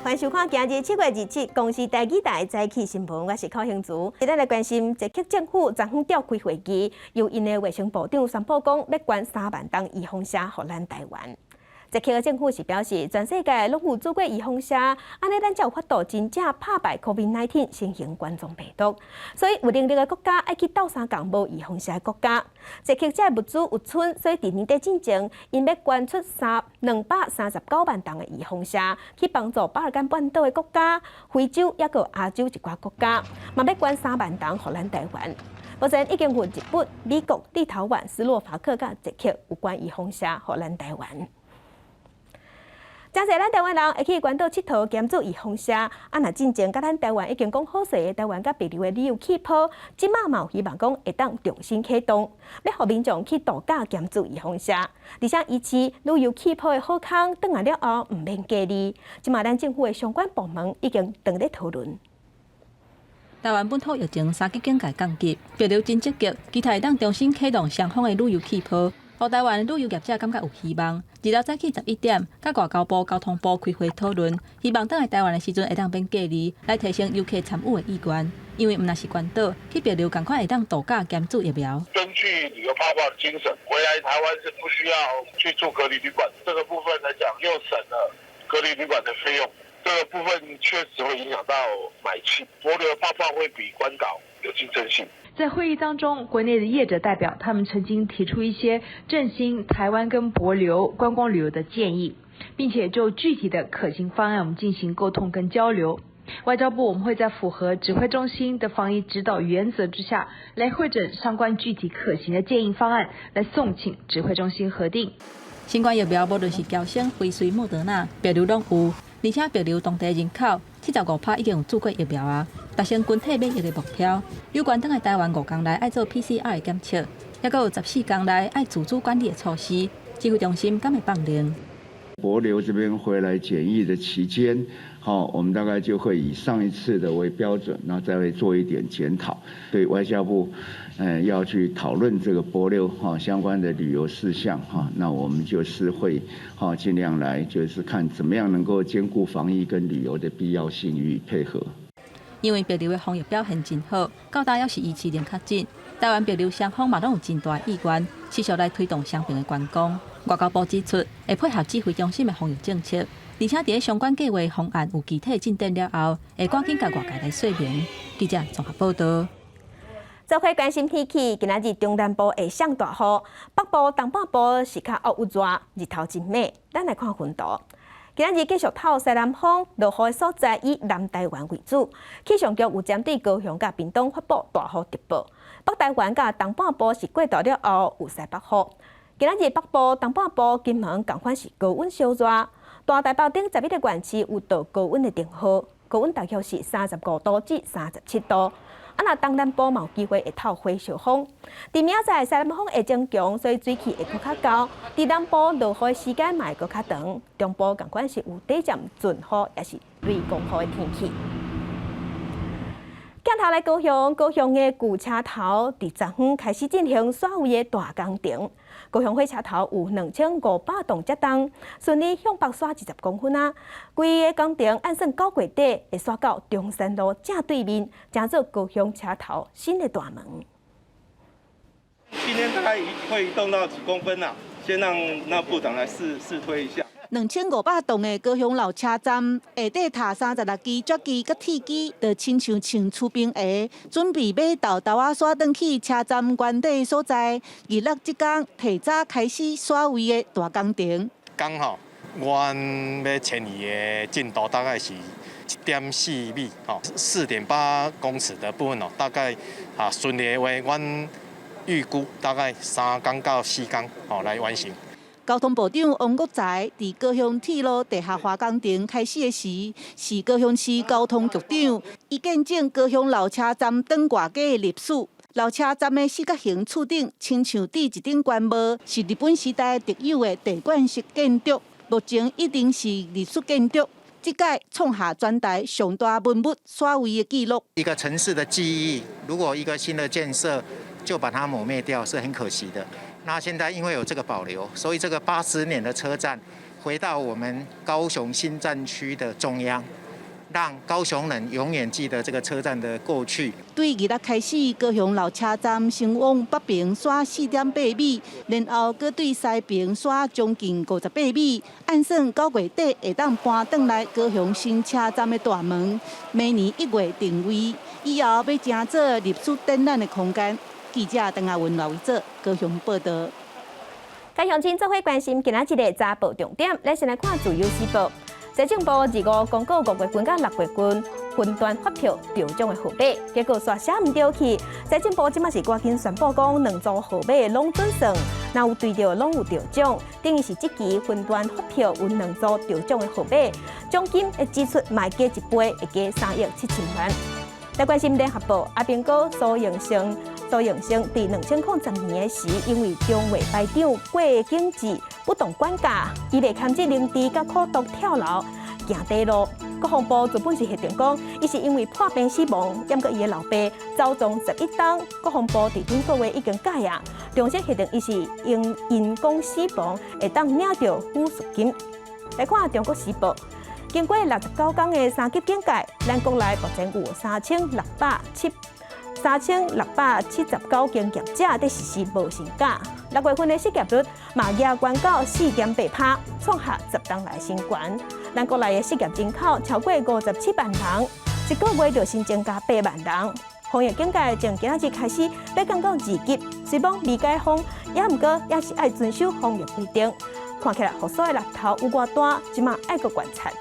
歡迎收看今日7月27公視台語台早起新聞，我是寇興竹。今日來關心捷克政府昨昏召開會議，由𪜶的衛生部長宣布講，欲捐3萬筒預防射予咱台灣。捷克的政府是表示，全世界攏有注過預防射，按呢咱才有法度真正拍敗 COVID-19 新型冠狀病毒。所以有能力的國家愛去鬥相共無預防射的國家。捷克這个物資有賰，所以佇年底進前，𪜶欲捐出239萬筒的預防射，去幫助巴爾幹半島的國家、非洲抑閣亞洲一寡國家，嘛欲捐三萬筒予咱台灣。目前已經有日本、美國、立陶宛、斯洛伐克佮捷克有捐預防射予咱台灣。誠濟咱台灣人會去關島𨑨迌兼注預防射，啊若進前佮咱台灣已經講好勢的台灣佮帛琉的旅遊氣泡，這馬嘛有希望講會當重新啟動，欲予民眾去度假兼注預防射，而且維持旅遊氣泡的好康，轉來了後毋免隔離。這馬咱政府的相關部門已經正咧討論。台灣本土疫情三級警戒降級，帛琉真積極，期待會當重新啟動雙方的旅遊氣泡。予台灣旅遊業者感覺有希望。26早起11點，佮外交部、交通部開會討論，希望轉來台灣的時陣會當免隔離，來提升遊客參與的意願。因為毋但是關島，去帛琉仝款會當度假兼注疫苗。根據旅遊泡泡的精神，回來台灣是不需要去住隔離旅館。這個部分來講，又省了隔離旅館的費用。這個部分確實會影響到買氣。帛琉泡泡會比關島有競爭性。在會議當中，國內的業者代表他們曾經提出一些振興台灣跟帛琉觀光旅遊的建議，並且就具體的可行方案，我們進行溝通跟交流。外交部我們會在符合指揮中心的防疫指導原則之下，來彙整相關具體可行的建議方案，來送請指揮中心核定。新冠疫苗無論是嬌生、輝瑞、莫德納、帛琉攏有，而且帛琉當地人口75%已經有注過疫苗啊，達成群體免疫的目標。有關轉來台灣5工內愛做 PCR 的檢測，抑閣有14工內愛自主管理的措施，指揮中心敢會放任？帛琉這邊回來檢疫的期間，好，我們大概就會以上一次的為標準，然後再會做一點檢討。對外交部，要去討論這個帛琉哈相關的旅遊事項哈，那我們就是會哈盡量來，就是看怎麼樣能夠兼顧防疫跟旅遊的必要性予以配合。因為帛琉的防疫表現真好，到今猶是維持零確診。台灣帛琉雙方嘛攏有真大意願，持續來推動雙邊的觀光。外交部指出，會配合指揮中心的防疫政策，而且佇相關計劃方案有具體進展了後，會趕緊共外界來說明。記者綜合報道。做伙關心天氣，今仔日中南部會降大雨，北部、東半部是較鬱熱，日頭真猛。咱來看雲圖。今仔日繼續透西南風，落雨的所在以南台灣為主。氣象局有針對高雄佮屏東發布大雨特報。北台灣佮東半部是過晝了後有西北雨。今仔日北部、東半部、金門仝款是高溫燒熱，大台北等11個縣市有到高溫的燈號，高溫大約是35度至37度。啊，若東南部嘛有機會會透火燒風。佇明仔載西南風會增強，所以水氣會閣較厚。佇南部落雨的時間嘛會閣較長。中部仝款是有短暫陣雨，抑是雷公雨的天氣。鏡頭來高雄，高雄的舊車頭佇昨昏開始進行徙位的大工程。高雄火車頭有2500棟遮重，順利向北徙20公分啊！規个工程按算9月底會徙到中山路正對面，成做高雄車頭新的大門。今天大概會移動到幾公分啊？先讓那部長來試試推一下。2500棟的高雄老車站下底塔36支絞機佮鐵機，就親像穿出兵鞋，準備欲沓沓仔徙轉去車站原底所在。26這工提早開始徙位的大工程。剛好，阮欲遷移的進度大概是1.4米，吼，4.8公尺的部分哦，大概啊順利的話，阮預估大概3工到4工，吼來完成。交通部長王國材佇高雄鐵路地下化工程開始的時，是高雄市交通局長，伊見證高雄老車站轉外家的歷史。老車站的四角形柱頂，親像戴一頂官帽，是日本時代特有的地貫式建築，目前已經是歷史建築。這屆創下全台上大文物徙位的紀錄。一個城市的記憶，如果一個新的建設就把它抹滅掉，是很可惜的。那現在因為有這個保留，所以這個80年的車站回到我們高雄新站區的中央，讓高雄人永遠記得這個車站的過去。對二六開始，高雄老車站先往北爿徙4.8米，然後閣對西爿徙將近58米。按算9月底會當搬轉來高雄新車站的大門，明年1月定位，以後欲成做歷史展覽的空間。記者鄧亞文、羅維哲高雄報道。佮鄉親做伙關心今仔日的早報重點，咱先來看《自由時報》。財政部二五公告五月份佮六月份雲端發票著獎的號碼，結果煞寫毋著去。財政部這馬是趕緊宣布講，兩組號碼攏準算，若有對著攏有著獎，等於是這期雲端發票有兩組著獎的號碼，獎金會支出嘛加一倍，會加3億7千萬。來關心聯合報，阿兵哥蘇應生，蘇應生佇2010年時，因為中衛排長過境治不當管教，伊袂堪這靈智佮苦毒跳樓行短路。國防部原本是核定講，伊是因為破病死亡，毋過伊的老爸走傱11冬，國防部佇頂個月已經改啊，重新核定伊是因因公死亡，會當領著撫恤金。來看中國時報。經過69天的三級警戒，咱國內目前有3679間業者佇實施無薪假。6月份的失業率嘛壓懸到4.8%，創下10冬來新高。咱國內的失業人口超過57萬人，一個月就新增加8萬人。防疫警戒從今仔日開始欲降到二級，雖罔未解封，也毋過也是愛遵守防疫規定。看起來復甦的力頭有偌大，這馬愛閣觀察。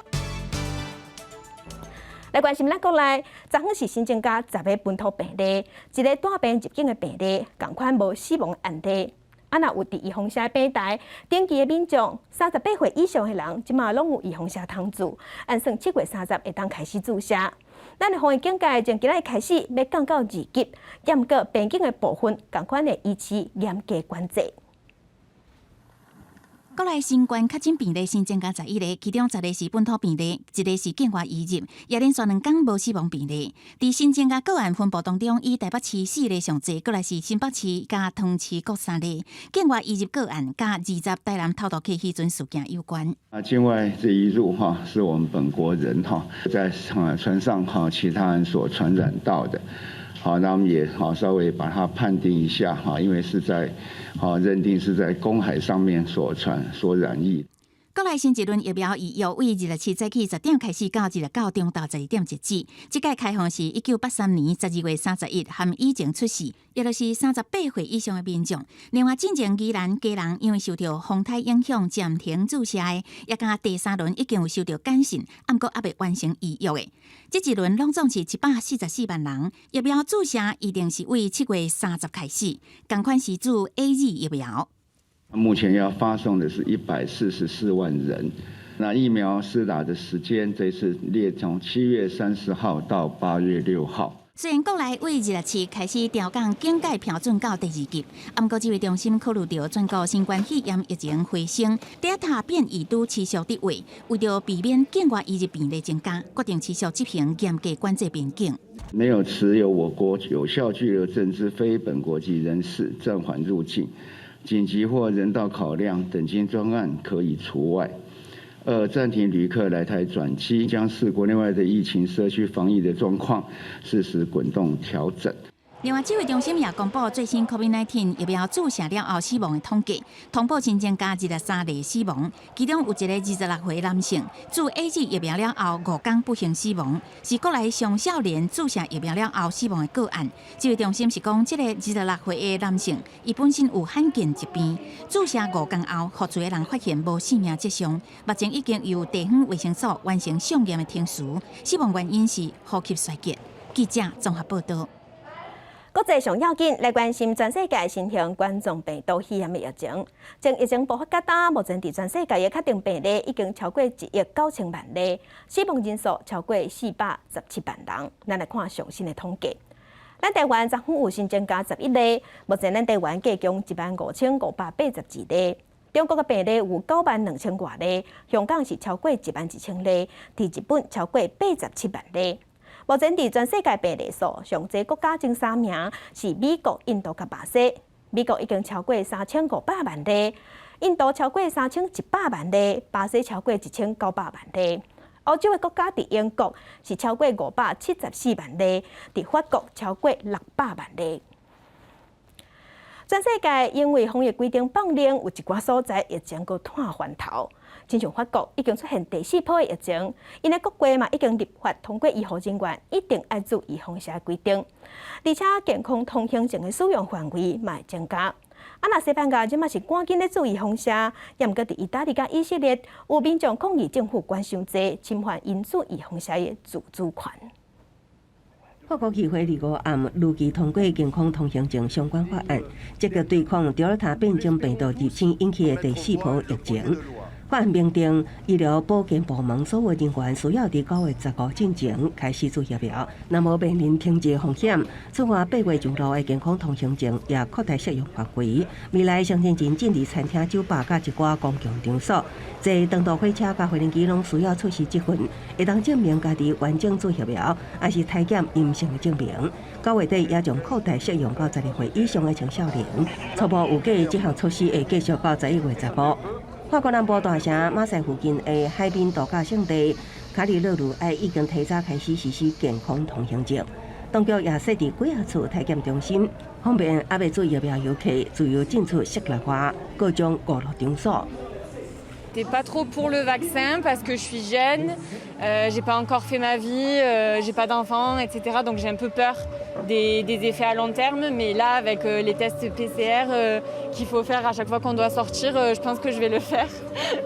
來關心咱國內，昨昏是新增加10個本土病例，一个帶病入境的病例，仝款無死亡案例。啊，若有佇預防射平台登記的民眾，38歲以上的人，這馬攏有預防射通注，按算7月30會當開始注射。咱的防疫警戒從今仔日開始欲降到二級，毋過邊境的部分仝款會維持嚴格管制。國內新冠確診病例新增加11個，其中十个是本土病例，一个是境外移入，也連續兩工無死亡病例。佇新增加個案分布當中，以台北市四例上濟，過來是新北市佮桃市各三例。境外移入個案佮20台南偷渡客彼陣事件有關。啊，境外這一入哈，是我們本國人哈，在船上哈，其他人所傳染到的。好，那我們也好稍微把它判定一下哈，因為是在好認定是在公海上面所傳所染疫。國內新一輪疫苗預約為27早起10點開始，到29中晝12點截止。這屆開放是1983年12月31，含以前出世，也就是38歲以上的民眾。另外，進前宜蘭基隆因為受著風颱影響暫停注射的，也佮第三輪已經有收著簡訊，毋過猶未完成預約的。這一輪攏總是144萬人，疫苗注射一定是為7月30開始，仝款是注 AZ 疫苗。目前要發送的是144萬人，那疫苗施打的時間這次列從7月30號到8月6號。雖然國內為27開始調降警戒標準到第二級，毋過指揮中心考慮著全國新冠肺炎疫情回升，德爾塔變異株持續佇位，為著避免境外移入病例增加，決定持續執行嚴格管制邊境。沒有持有我國有效居留證之非本國籍人士暫緩入境。緊急或人道考量等級專案可以除外。二、暫停旅客來台轉機，將視國內外的疫情、社區防疫的狀況，適時滾動調整。另外，指揮中心也公布最新 COVID-19 疫苗注射了後死亡的統計，通報新增加23例死亡，其中有一个26歲男性注 AZ 疫苗了後5工不幸死亡，是國內上少年注射疫苗了後死亡的個案。指揮中心是講，這个26歲的男性，伊本身有罕見疾病，注射5工後，予厝的人發現無生命跡象，目前已經由地方衛生所完成送驗的程序，死亡原因是呼吸衰竭。記者綜合報道。國際上要緊來關心全世界新型冠狀病毒肺炎的疫情。從疫情爆發到今，目前佇全世界的確定病例已經超過1億9千萬例，死亡人數超過417萬人。咱來看上新的統計。咱台灣昨昏有新增加11例，目前咱台灣計共15,582例。中國的病例有9萬2千外例，香港是超過1萬1千例，佇日本超過87萬例。目前佇全世界病例數上濟國家前三名是美國、印度佮巴西。美國已經超過3500萬例，印度超過3100萬例，巴西超過1900萬例。歐洲的國家佇英國是超過574萬例，佇法國超過600萬例。全世界因為防疫規定放寬，有一寡所在疫情閣湠翻頭。親像法國已經出現第四波的疫情，𪜶的國會嘛已經立法通過醫護人員一定愛注預防射的規定，而且健康通行證的使用範圍嘛會增加。啊，若西班牙這馬是趕緊咧注預防射，也毋過佇意大利佮以色列有民眾抗議政府管傷濟，侵犯𪜶注預防射的自主權。法國議會25暗如期通過健康通行證相關法案，積極對抗德爾塔變種病毒入侵引起的第四波疫情。法案明定，醫療保健部門所有人員需要佇9月15進前開始注疫苗，若無面臨停職風險。此外，8月上路的健康通行證也擴大適用範圍。未來成年人進入餐廳、酒吧佮一寡公共場所，坐長途火車佮飛行機攏需要出示這份，會當證明家己完整注疫苗，抑是篩檢陰性的證明。9月底也將擴大適用到12歲以上的青少年。初步預計這項措施會繼續到11月15。法國南部大城馬賽附近的海濱度假勝地卡里勒魯埃已經提早開始實施健康通行證，當局也設置幾仔處體檢中心，方便猶未注疫苗遊客自由進出室內外各種娛樂場所。 Pas trop pour le vaccin parce que je suis jeune, j'ai pas encore fait ma vie, j'ai pas d'enfants, etc. Donc j'ai un peu peur des effets à long terme. Mais là, avec les tests PCR qu'il faut faire à chaque fois qu'on doit sortir, je pense que je vais le faire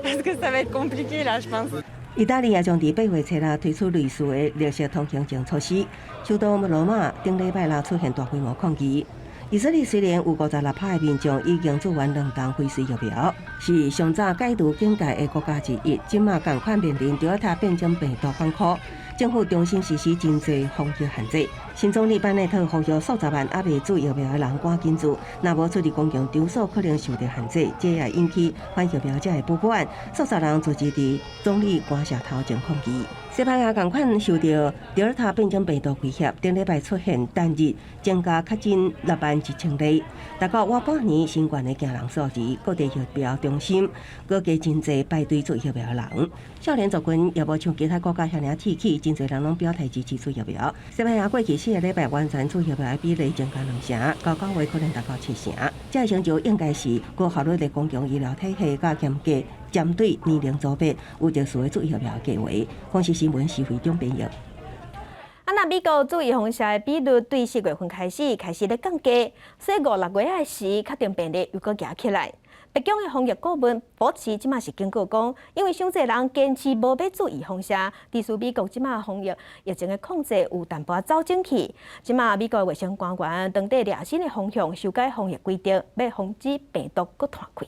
parce que ça va être compliqué là, je pense. 意大利也將佇8月初六推出類似的綠色通行證措施。首都羅馬頂禮拜六出現大規模抗議。以色列雖然有56趴的民眾已經注完兩劑輝瑞疫苗，是上早解除警戒的國家之一，這馬仝款面臨德爾塔變種病毒反撲，政府重新實施真濟防疫限制。新總理班內特呼籲數十萬猶未注疫苗的人趕緊注，若無出入公共場所可能受到限制，這也引起反疫苗者的不滿。數十人聚集佇總理官舍頭前抗議。西班牙仝款受到德爾塔變種病毒威脅，頂禮拜出現單日增加確診6萬1千例，達到倚半年新懸的驚人數字。各地疫苗中心閣加真濟排隊注疫苗的人。少年族群也無像其他國家遐爾鐵齒，真濟人攏表態支持注疫苗。西班牙過去4個禮拜完全注疫苗的比例增加2成，到9月可能達到7成。這個成就應該是高效率的公共醫療體系佮嚴格針對年齡組別有特殊的注疫苗計劃。公視新聞徐慧中編譯。啊，若美國注預防射的比率對4月份開始咧降低，所以五六月仔時確診病例又閣夯起來。白宮的防疫顧問福奇這馬是警告講，因為傷濟人堅持無欲注預防射，致使美國這馬防疫疫情的控制有淡薄仔走鐘去。這馬美國衛生官員當地掠新的方向修改防疫規定，欲防止病毒閣湠開。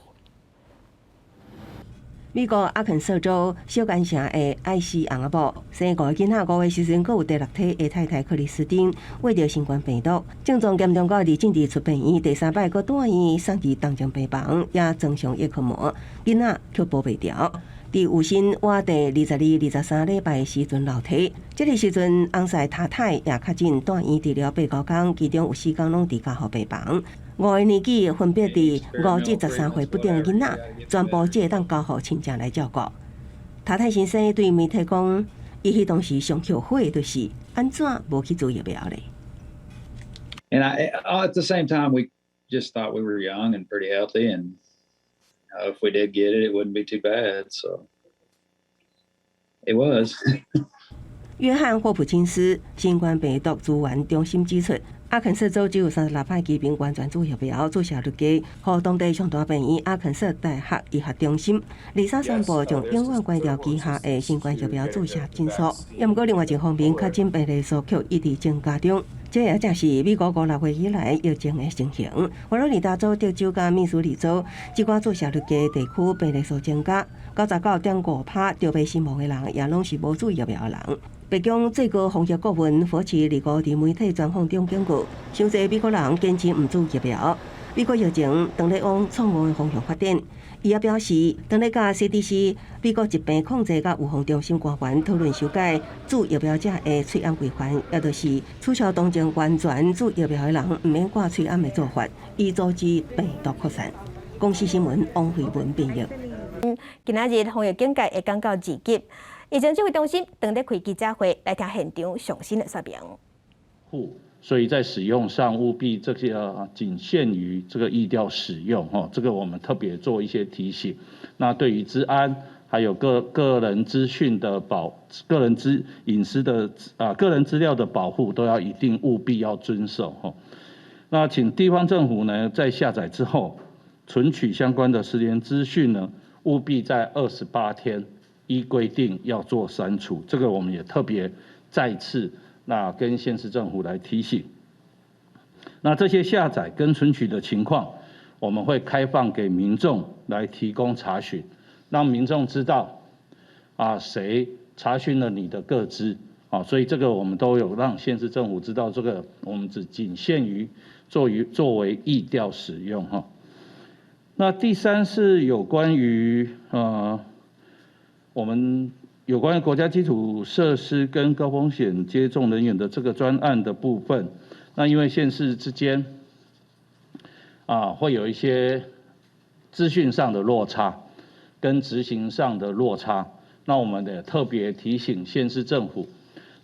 美國阿肯色州小甘城的艾斯翁仔某生五个囡仔，5月時陣閣有第六胎的太太克里斯汀，罹著新冠病毒，症狀嚴重到佇進佇出病院，第三擺閣住院送佇重症病房，也裝上葉克膜，囡仔卻保袂牢。佇有身倚第22、23禮拜的時陣漏體，這个時陣翁婿塔太也確診住院治療8、9工，其中有4工攏佇加護病房。五个年紀分別佇5至13歲不等的囡仔，全部只會當交予親戚來照顧。塔太先生對媒體講，伊彼當時上後悔的就是按怎無去注疫苗咧。 And at the same time, we just thought we were young and pretty healthy, and if we did get it, it wouldn't be too bad. So it was. 約翰霍普金斯新冠病毒資源中心指出，阿肯色州只有36%居民完全注疫苗，注射率低，予當地上大病院阿肯色大學醫學中心23宣布將永遠關掉旗下的新冠疫苗注射診所。也毋過另外一方面，確診病例數卻一直增加中。這也正是美國五六月以來疫情的情形。佛羅里達州、德州佮密蘇里州，這寡注射率低地區病例數增加，99.5%著欲死亡的人，也攏是無注疫苗的人。白宮最高防疫顧問福奇25佇媒體專訪中警告，傷濟美國人堅持毋注疫苗，美國疫情當咧往錯誤的方向發展。伊也表示，當咧佮 CDC 美國疾病控制佮預防中心官員討論修改注疫苗者的喙罨規範，也就是取消當前完全注疫苗的人毋免掛喙罨的做法，以阻止病毒擴散。公視新聞王慧文編譯。今仔日防疫警戒會降到二級，疫情指揮中心當日開記者會來聽現場上新的說明。所以在使用上務必這些僅限於這個疫調使用，吼，這個我們特別做一些提醒。那對於資安還有個人資訊的保、個人資隱私的啊、個人資料的保護，都要一定務必要遵守，吼。那請地方政府呢，在下載之後，存取相關的實聯資訊呢，務必在28天依規定要做刪除。這個我們也特別再次那跟縣市政府來提醒。那這些下載跟存取的情況，我們會開放給民眾來提供查詢，讓民眾知道啊誰查詢了你的個資啊，所以這個我們都有讓縣市政府知道，這個我們只僅限於作為疫調使用哈。那第三是有關於我們有關於國家基礎設施跟高風險接種人員的這個專案的部分，那因為縣市之間啊會有一些資訊上的落差，跟執行上的落差，那我們也特別提醒縣市政府，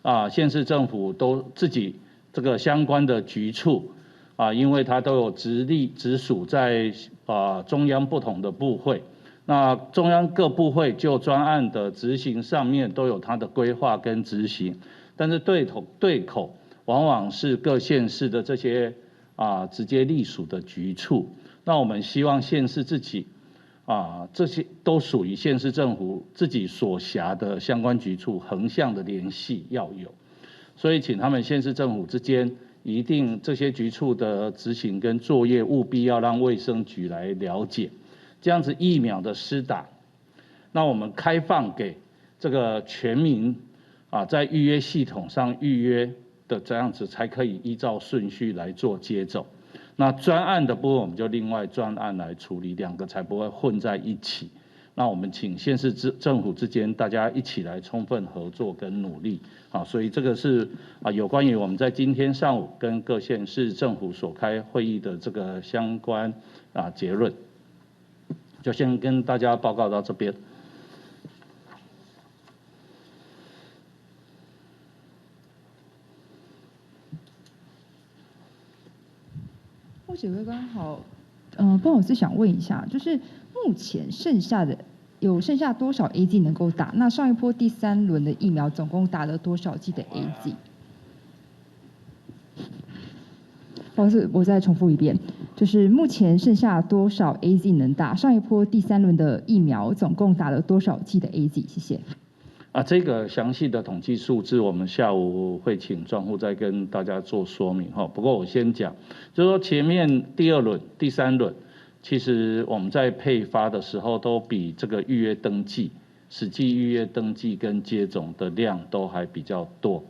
啊縣市政府都自己這個相關的局處。啊，因為它都有直隸直屬在啊中央不同的部會，那中央各部會就專案的執行上面都有它的規劃跟執行，但是對頭對口往往是各縣市的這些啊直接隸屬的局處，那我們希望縣市自己啊這些都屬於縣市政府自己所轄的相關局處橫向的聯繫要有，所以請他們縣市政府之間。一定這些局處的執行跟作業務必要讓衛生局來了解，這樣子疫苗的施打，那我們開放給這個全民啊，在預約系統上預約的這樣子才可以依照順序來做接種。那專案的部分我們就另外專案來處理，兩個才不會混在一起。那我們請縣市政府之間大家一起來充分合作跟努力，啊，所以這個是啊有關於我們在今天上午跟各縣市政府所開會議的這個相關啊結論，就先跟大家報告到這邊。副指揮官好，不好意思，想問一下，就是目前剩下的有剩下多少 AZ 能夠打？那上一波第三輪的疫苗總共打了多少劑的 AZ？不好意思，我再重複一遍，就是目前剩下多少 AZ 能打？上一波第三輪的疫苗總共打了多少劑的 AZ？謝謝。啊，這個詳細的統計數字，我們下午會請專戶再跟大家做說明哈。不過我先講，就是說前面第二輪、第三輪，其實我們在配發的時候，都比這個預約登記、實際預約登記跟接種的量都還比較多。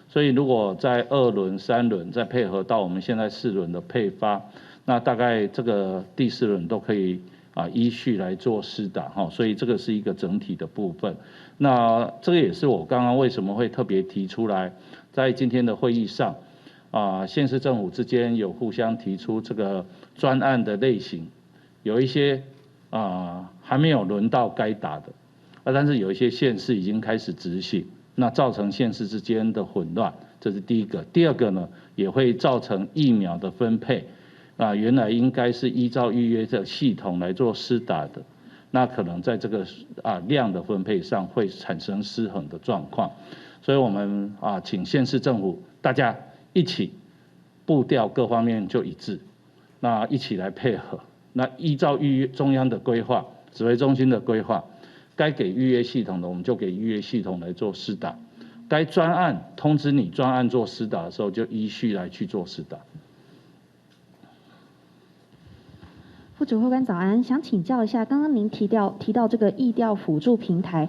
所以如果在二輪、三輪再配合到我們現在四輪的配發，那大概這個第四輪都可以啊依序來做施打哈。所以這個是一個整體的部分。那這個也是我剛剛為什麼會特別提出來，在今天的會議上，啊縣市政府之間有互相提出這個專案的類型，有一些啊還沒有輪到該打的，啊但是有一些縣市已經開始執行，那造成縣市之間的混亂，這是第一個。第二個呢，也會造成疫苗的分配，啊原來應該是依照預約的系統來做施打的。那可能在這個啊量的分配上會產生失衡的狀況，所以我們啊請縣市政府大家一起步調各方面就一致，那一起來配合，那依照預約中央的規劃、指揮中心的規劃，該給預約系統的我們就給預約系統來做施打，該專案通知你專案做施打的時候，就依序來去做施打。副指揮官早安，想請教一下，剛剛您提到這個疫調輔助平台，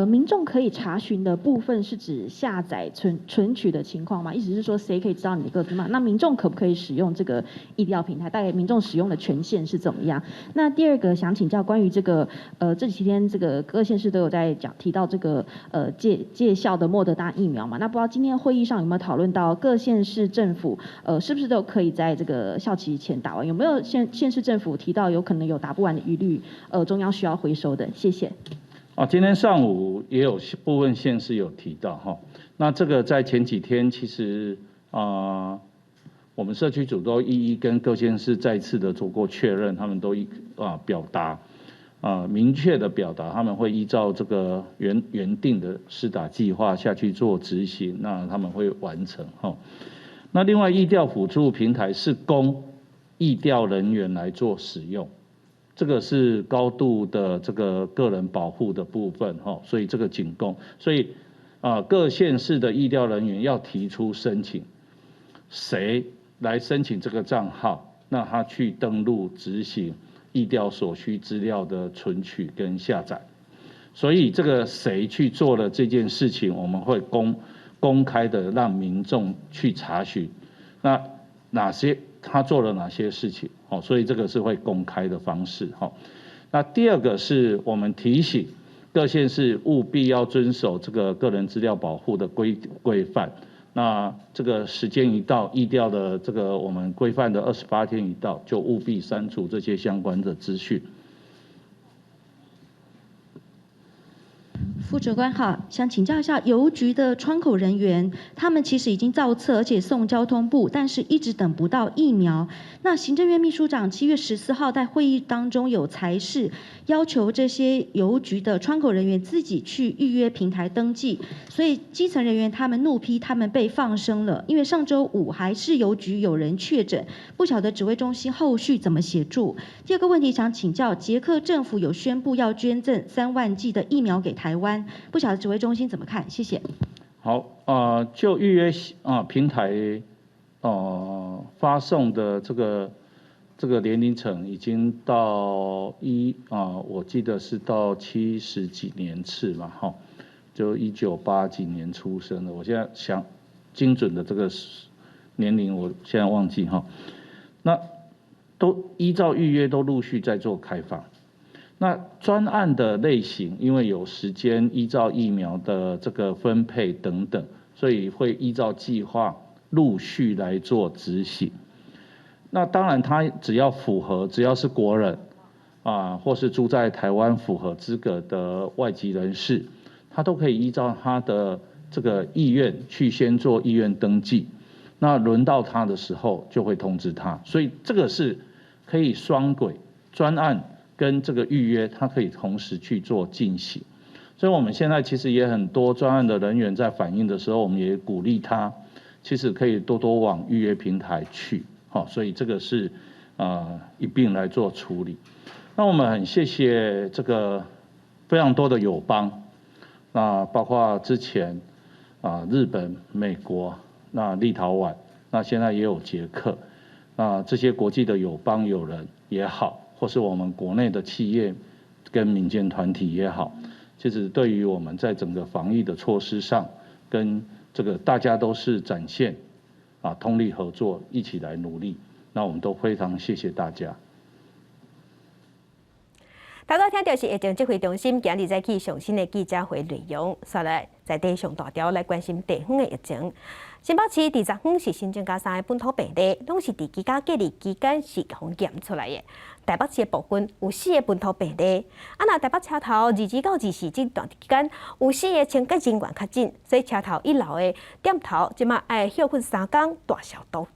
民眾可以查詢的部分是指下載存取的情況嗎？意思是說，誰可以知道你的個資嗎？那民眾可不可以使用這個疫調平台？大概民眾使用的權限是怎麼樣？那第二個想請教關於這個，這幾天這個各縣市都有在講提到這個，介效的莫德納疫苗嘛？那不知道今天會議上有沒有討論到各縣市政府，是不是都可以在這個效期前打完？有沒有縣市政府提提到有可能有打不完的疑慮，中央需要回收的。謝謝。哦，今天上午也有部分縣市有提到哈，那這個在前幾天其實啊，我們社區組都一一跟各縣市再次的做過確認，他們都一啊表達啊明確的表達，他們會依照這個原定的施打計劃下去做執行，那他們會完成哈。那另外疫調輔助平台是供疫調人員來做使用。這個是高度的這個個人保護的部分哈，所以這個僅供，所以啊各縣市的疫調人員要提出申請，誰來申請這個賬號，那他去登錄執行疫調所需資料的存取跟下載，所以這個誰去做了這件事情，我們會公開的讓民眾去查詢，那哪些他做了哪些事情？哦，所以這個是會公開的方式哈。那第二個是我們提醒各縣市務必要遵守這個個人資料保護的規範。那這個時間一到，疫調的這個我們規範的28天一到，就務必刪除這些相關的資訊。副長官好，想請教一下郵局的窗口人員，他們其實已經造冊，而且送交通部，但是一直等不到疫苗。那行政院秘書長7月14號在會議當中有裁示，要求這些郵局的窗口人員自己去預約平台登記，所以基層人員他們怒批他們被放生了，因為上週五還是郵局有人確診，不曉得指揮中心後續怎麼協助。第二個問題想請教，捷克政府有宣布要捐贈3萬劑的疫苗給台灣。不曉得指揮中心怎麼看？謝謝。好，就預約啊平台，發送的這個年齡層已經到一啊，我記得是到七十幾年次嘛，哈，就一九八幾年出生的，我現在想精準的這個年齡，我現在忘記哈。那都依照預約都陸續在做開放。那專案的類型，因為有時間依照疫苗的這個分配等等，所以會依照計劃陸續來做執行。那當然，他只要符合，只要是國人啊，或是住在台灣符合資格的外籍人士，他都可以依照他的這個意願去先做意願登記。那輪到他的時候，就會通知他。所以這個是可以雙軌專案跟這個預約，它可以同時去做進行，所以我們現在其實也很多專案的人員在反映的時候，我們也鼓勵他，其實可以多多往預約平台去，好，所以這個是一併來做處理。那我們很謝謝這個非常多的友邦，那包括之前啊日本、美國、那立陶宛，那現在也有捷克，那這些國際的友邦友人也好。或是我們國內的企業跟民間團體也好，其實對於我們在整個防疫的措施上，跟這個大家都是展現啊通力合作，一起來努力，那我們都非常謝謝大家。頭拄聽著是疫情指揮中心今日早起上新的記者會內容，煞來在地上大條來關心地方的疫情。新北市佇昨昏是新增加三個本土病例，攏是佇居家隔離期間是予檢出來的。台北市的部分有四個本土病例，啊，若台北車頭22到24這段期間有四個清潔人員確診，所以車頭一樓的店頭這馬愛歇睏三工大消毒。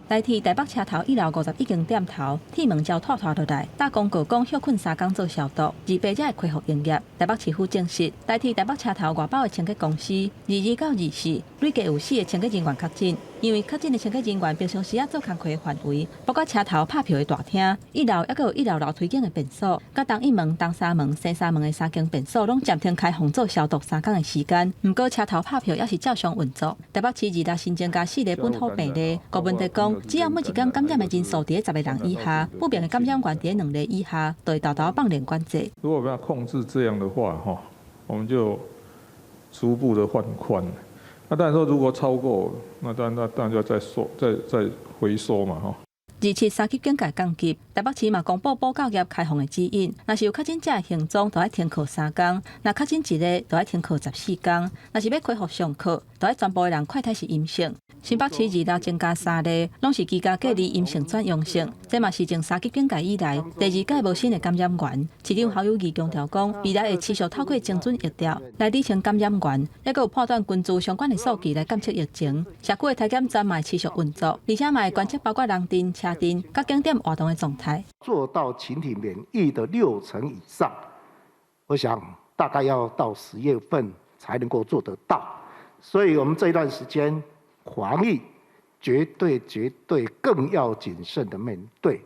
台鐵台北車頭一樓51間店頭，鐵門才拖拖落來，搭公告講歇睏三工做消毒，28才會恢復營業。台北市府證實，台鐵台北車頭外包的清潔公司，22到24累計有四個清潔人員確診。因為確診的清潔人員平常時仔做工課的範圍，包括車頭拍票的大廳、一樓，抑閣有一樓樓梯間的便所，佮東一門、東三門、西三門的三間便所，攏暫停開放做消毒三工的時間。毋過車頭拍票猶是照常運作。台北市26新增加四個本土病例，郭文德講，只要每一工感染的人數佇咧10個人以下，不明的感染源佇咧兩例以下，就會沓沓放免管制。如果要控制這樣的話，哈，我們就逐步的放寬。那當然說，如果超過，那當然那當然就要再縮，再回收嘛，哈。27三級警戒降級，台台北市嘛公布補教業開放的指引，若是有確診者的行蹤，就愛停課三工；若確診一個，就愛停課14工；若是欲恢復上課，就愛全部的人快篩是陰性。新北市二六增加三例，攏是居家隔離陰性轉陽性，這嘛是自三級警戒以來第二屆無新的感染源。市長侯友宜強調講，未來會持續透過精準疫調來理清感染源，抑閣有判斷根據相關的數據來監測疫情。社區的篩檢站嘛會持續運作，而且嘛會觀測包括人陣、車陣、佮景點活動的狀態。做到群體免疫的6成以上，我想大概要到10月份才能夠做得到。所以，我們這一段時間防疫絕對絕對更要謹慎的面對。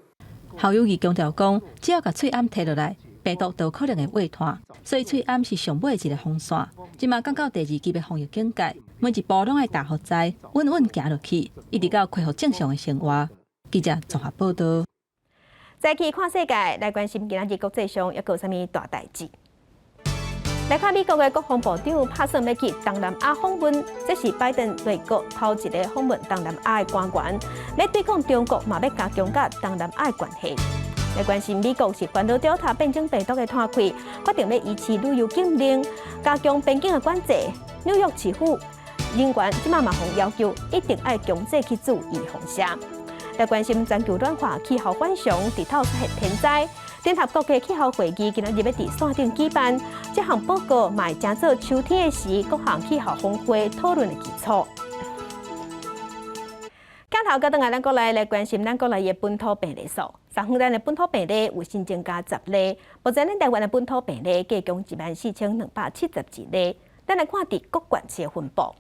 侯友宜強調講，只要共喙罨提落來，病毒就可能會退散，所以喙罨是上尾一个防線。這馬降到第二級的防疫警戒，每一步攏愛踏予知，穩穩行落去，一直到恢復正常的生活。記者綜合報道。再去看世界，來關心今仔日國際上猶閣有啥物大代誌。來看美國的國防部長拍算欲去東南亞訪問，這是拜登內閣頭一个訪問東南亞的官員，欲對抗中國，嘛欲加強佮東南亞的關係。來關心美國是煩惱 Delta 變種病毒的拖開，決定欲維持旅遊禁令，加強邊境的管制。紐約市府人員這馬嘛予要求，一定愛強制去注預防射。來關心全球暖化、氣候反常，日頭出現天災。聯合國的氣候會議今仔日欲佇線頂舉辦，這項報告嘛會成做秋天的時各項氣候峰會討論的基礎。鏡頭閣轉來咱國內來關心咱國內的本土病例數，昨昏咱的本土病例有新增加10例，目前咱台灣的本土病例計共14,272例。咱來看佇各縣市的分布。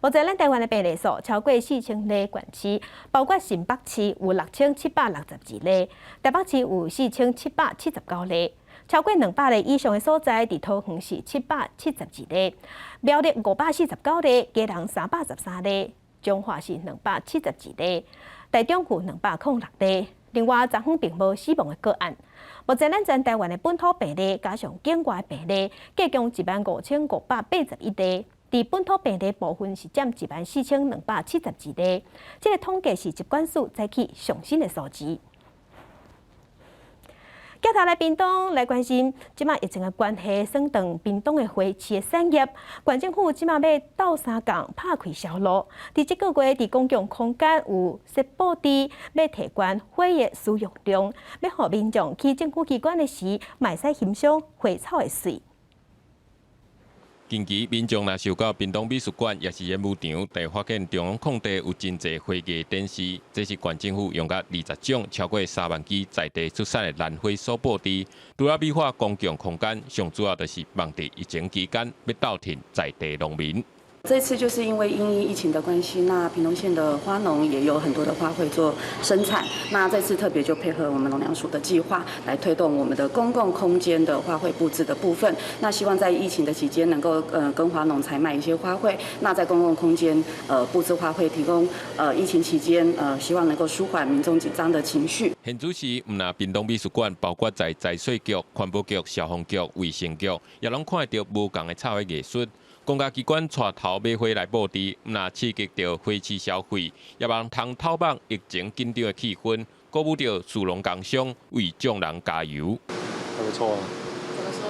目前咱台灣的病例數超過4000例縣市，包括新北市有6762例，台北市有4779例，超過200例以上的所在，佇桃園是772例，苗栗549例，基隆313例，彰化是272例，台中有206例。另外，昨昏並無死亡的個案。目前咱全台灣的本土病例加上境外病例，計共15,581例。佇本土病例部分是佔14,272例，這个統計是疾管署早起上新的數字。鏡頭來屏東來關心，這馬疫情的關係，損斷屏東的花市的產業。縣政府這馬欲鬥相共拍開銷路。佇這個月，佇公共空間有設布置，欲提懸花的使用量，欲予民眾去政府機關的時，嘛會使欣賞花草的媠。近期民眾若是有到屏東美術館，抑是演武場，就會發現中央空地有真濟花藝展示。這是縣政府用甲20種超過3萬支在地出產的蘭花所布置。除了美化公共空間，上主要就是望佇疫情期間欲鬥挺在地農民。這次就是因為因應疫情的關係，那屏東縣的花農也有很多的花卉做生產。那這次特別就配合我們農糧署的計劃，來推動我們的公共空間的花卉佈置的部分。那希望在疫情的期間能夠跟花農採買一些花卉，那在公共空間佈置花卉，提供疫情期間希望能夠舒緩民眾緊張的情緒。現主時毋但屏東美術館，包括在財稅局、環保局、消防局、衛生局，也攏看得著無仝的插花藝術。公家機關帶頭買花來布置，毋但刺激著花市消費，也望通透放疫情緊張的氣氛，鼓舞著士農工商為眾人加油。還不錯啊。怎麼說？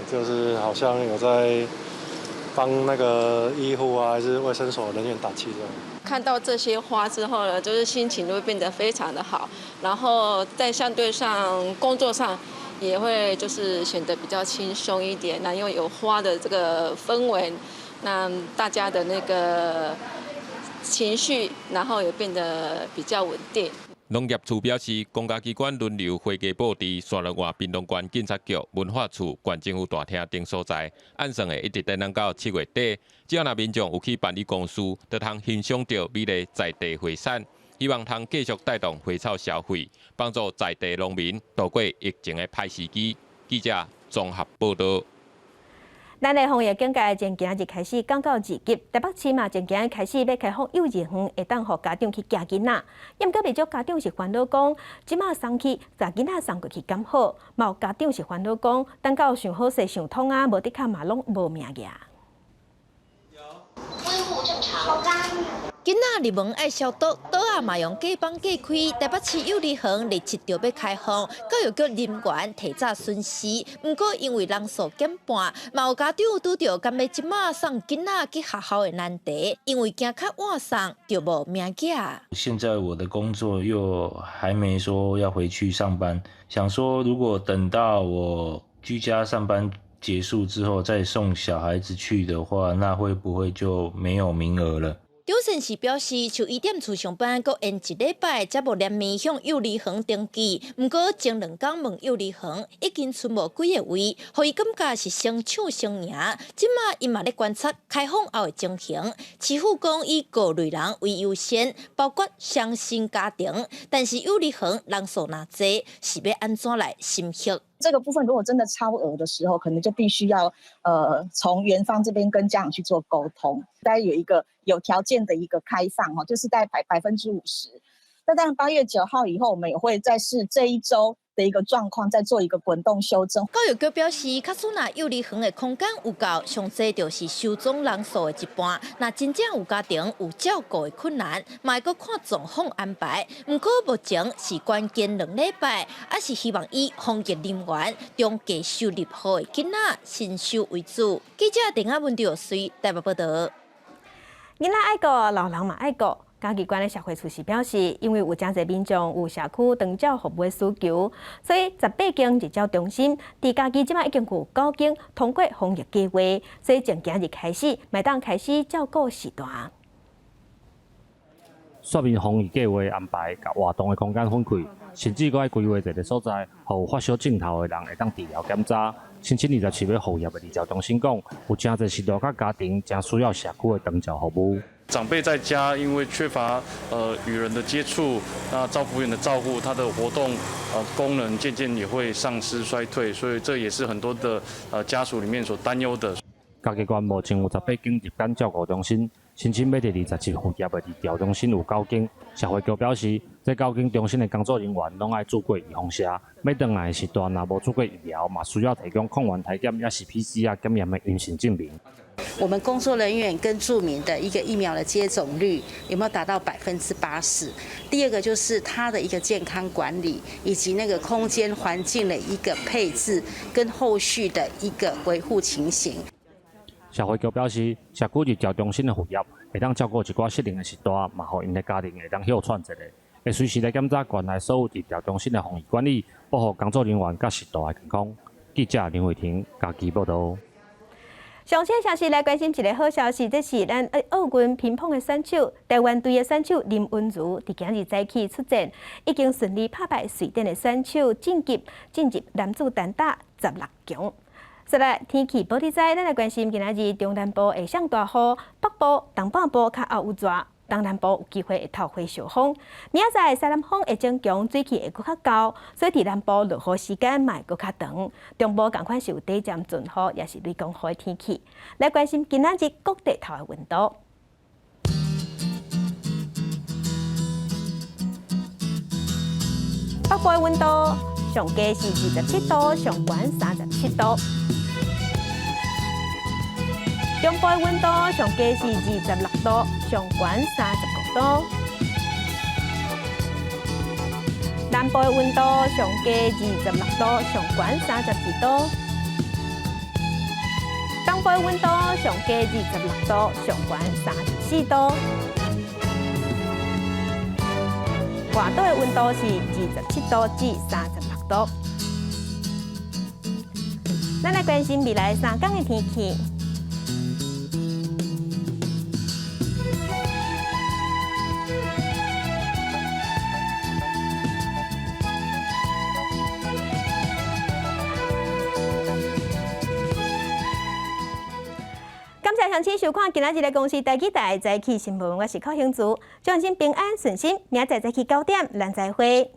就是好像有在幫那個醫護啊，還是衛生所人員打氣這樣。看到這些花之後呢，就是心情都會變得非常的好，然後在相對上工作上也會就是顯得比較輕鬆一點。那因為有花的這個氛圍，那大家的那個情緒，然後也變得比較穩定。農業處表示，公家機關輪流花藝布置，紲落換屏東縣警察局、文化處、縣政府大廳等所在，按算會一直展覽到7月底。只要若民眾有去辦理公事，就通欣賞著美麗在地花產，希望通繼續帶動花草消費，幫助在地農民度過疫情的歹時機。記者綜合報道。咱的防疫警戒從今仔日開始降到二級，台北市嘛從今仔日開始欲開放幼兒園，會當予家長去接囡仔。毋過袂少家長是煩惱講，這馬送去，共囡仔送過去敢好？嘛有家長是煩惱講，等到上好勢想通啊，無的確嘛攏無命額。恢復正常。囡仔入門愛消毒，桌仔嘛用隔板隔開。台北市幼兒園27就欲開放，教育局人員提早巡視。毋過因為人數減半，嘛有家長拄著敢欲這馬送囡仔去學校的難題，因為驚較晚送就無名額。現在我的工作又還沒說要回去上班，想說如果等到我居家上班結束之後再送小孩子去的話，那會不會就沒有名額了？張善士表示，獸醫店厝上班，閣延一禮拜，才無臉面向幼兒園登記。毋過前兩工問幼兒園，已經賰無幾個位，予伊感覺是先搶先贏。這馬伊嘛咧觀察開放後的情形，市府講以高類人為優先，包括雙薪家庭。但是幼兒園人數若濟，是欲按怎來審核？這個部分如果真的超額的時候，可能就必須要從園方這邊跟家長去做溝通，大概有一個有條件的一個開放，就是大概50%。那當然8月9號以後，我們也會再視這一週的一個狀況，再做一個滾動修正。教育局表示，假使若幼兒園的空間有夠，上濟就是收總人數的一半。若真正有家庭有照顧的困難，嘛會閣看狀況安排。毋過目前是關鍵兩禮拜，還是希望以防疫人員中低收入戶的囡仔先收為主。記者鄧阿文劉穗台北報道。囡仔愛顧，老人嘛愛顧。嘉義縣的社會處是表示，因為有誠濟民眾有社區長照服務的需求，所以18間日照中心佇嘉義這馬已經有9間通過防疫計劃，所以從今日開始，會當開始照顧序大。說明防疫計劃安排，共活動的空間分開，甚至閣愛規劃一個所在，予有發燒症頭的人會當治療檢查。申請27欲復業的日照中心講，有誠濟序大佮家庭誠需要社區的長照服務。長輩在家，因為缺乏與人的接觸，那照服員的照顧，他的活動功能漸漸也會喪失衰退，所以這也是很多的家屬裡面所擔憂的。嘉義縣目前有18間日間照顧中心，申請欲佇27復業的日照中心有9間。社會局表示，這9間中心的工作人員攏愛注過預防射，欲轉來的時段若無注過疫苗，嘛需要提供抗原篩檢抑是 PCR 檢驗的陰性證明。我們工作人員跟住民的一個疫苗的接種率有沒有達到80%？第二個就是他的一個健康管理，以及那個空間環境的一個配置，跟後續的一個維護情形。社會局表示，社區日照中心的復業會當照顧一寡失能的序大，嘛予𪜶的家庭會當歇喘一下，會隨時來檢查縣內所有日照中心的防疫管理，保護工作人員佮序大的健康。記者林慧婷嘉義報導。上新消息來關心一個好消息，這是咱奧運乒乓的選手，台灣隊的選手林昀儒，佇今日早起出戰，已經順利拍敗瑞典的選手晉級進入男子單打16強。再來天氣報你知，咱來關心今仔日中南部會上大雨，北部、東半部較後有熱，東南部有機會會透火小風。明仔載西南風會增強，水氣會閣較厚，所以佇南部落雨時間嘛會閣較長。中部仝款是有短暫陣雨，抑是雷公雨的天氣。來關心今仔日各地頭的溫度。北部的溫度上低是27度，上懸37度。中部的溫度上低是26度，上懸35度。南部的溫度上低26度，上懸32度。東部的溫度上低26度，上懸34度。外島的溫度是27度至36度。咱來關心未來3天的天氣。感謝鄉親收看今仔日的公視台語台早起新聞，我是寇興慈，祝鄉親平安順心，明仔載早起9點，咱再會。